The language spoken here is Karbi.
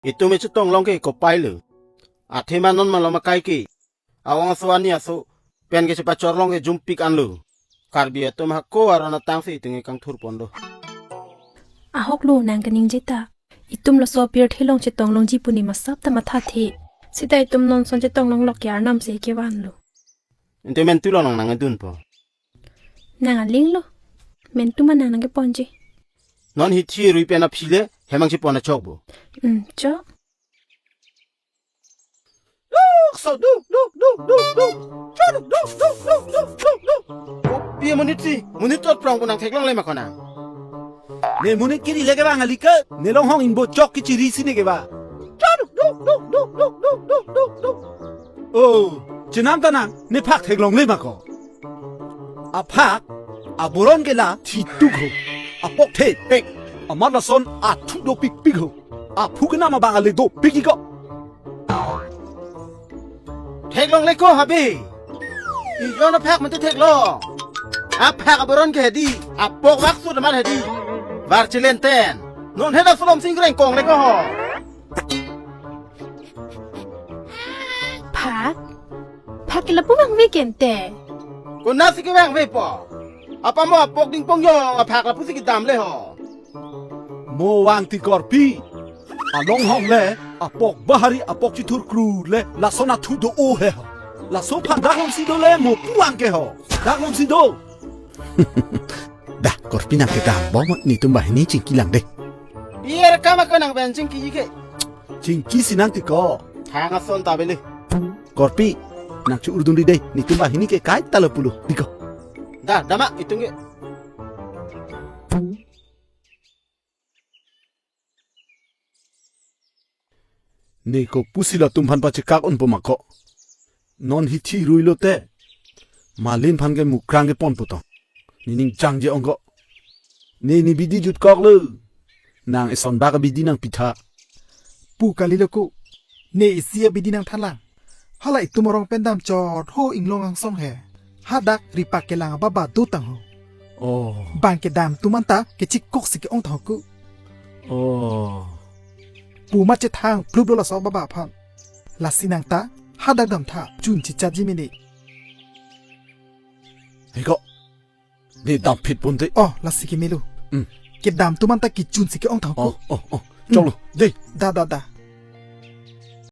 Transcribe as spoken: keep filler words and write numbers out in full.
Itum echetong long ke kopai lo. Athema non malom akai ke. Awang aso ani aso. Pen kechepachor long ke jumpik anlo. Karbi atum hako aron atang si itum kangthur pon do. Ahok lo nang kaningje ta. Itum laso apirthe along chetong longji pu ne masap ta mathathe. Sita itum non son chetong longlok ke arnam si kevan lo. Ante mentu lo nang nangdunpo. Nang aling lo. Mentu ma nang nangkeponji. Non hithi rui pen aphi le hemang chepon achok bo. Hmm, chok. Duk, so, duk, duk, duk, duk, duk. Cho, duk, duk, duk, duk, duk, duk, duk. Kopi monit si, monit tot prong ko nang theklongle ma ko nang. Ne monit kiri le kevang kali ke, ne longhong inbo chok kechiri si ne kevang. Cho, duk, duk, duk, duk, duk. Oh, chenam ta nang, ne phak theklongle ma ko. Aphak, aboron ke la thituk ho. Apok thepek. Amat lason athu dopikpik ho. Aphu kenam abang ale dopik iko. Theklongle ko habe. Ijon aphak mate theklong. Aphak aboron ke hedi. Apok waksu damat hedi. Var chilenten. Non hena sulom sing reng kongle ko ho. Phak? Phak ke lapu vangve ke ante. Konat si kevangvepo? Apa mo apok dingpong yong aphak lapu si kedam le ho. Mo vang ti korpi. Alonghong le apok bahari apok chithur kru le lason athu do-o he ho. Laso phak dak longsi do le mo pu vang ke ho. Dak longsi do. Dah, korpi nang kedam bom netum banghini chingki lang dei. Biar kama ko nang ben chingki ke. Chingki si nang ti ko. Thang ason ta bele. Korpi, nang chu urdun ri dei, netum banghini ke kaita lo pulo, ti ko. Dah, dam ma itum ke. Ne kopusi latum aphan pachekak unpo ma ko. Non hithi rui lote. Malin aphan ke mukrang kepon putong. Nening jangje ong ko. Ne ne bidi jutkok lo. Nang eson bak abidi nangpitha. Pu kali lo ko. Ne isi abidi nangthalang. Hala itum arong pen damchot ho inglong angsong he. Hadak ripak kelang ababa dotang ho. Oh. Bang kedam atum anta kechikok si ke-ong tang ho ko. Oh. Pu ma chethang plup lo laso ababa aphan. Lasi nang ta hadak damtha chun chichatji mene. He ko. Ne damphit ponte. Oh, lasi kemelo. Hmm. Kedam atum anta kechun si ke-ong tang ho ko. Oh, oh, oh. Choklo. Dei. Dah, dah, dah.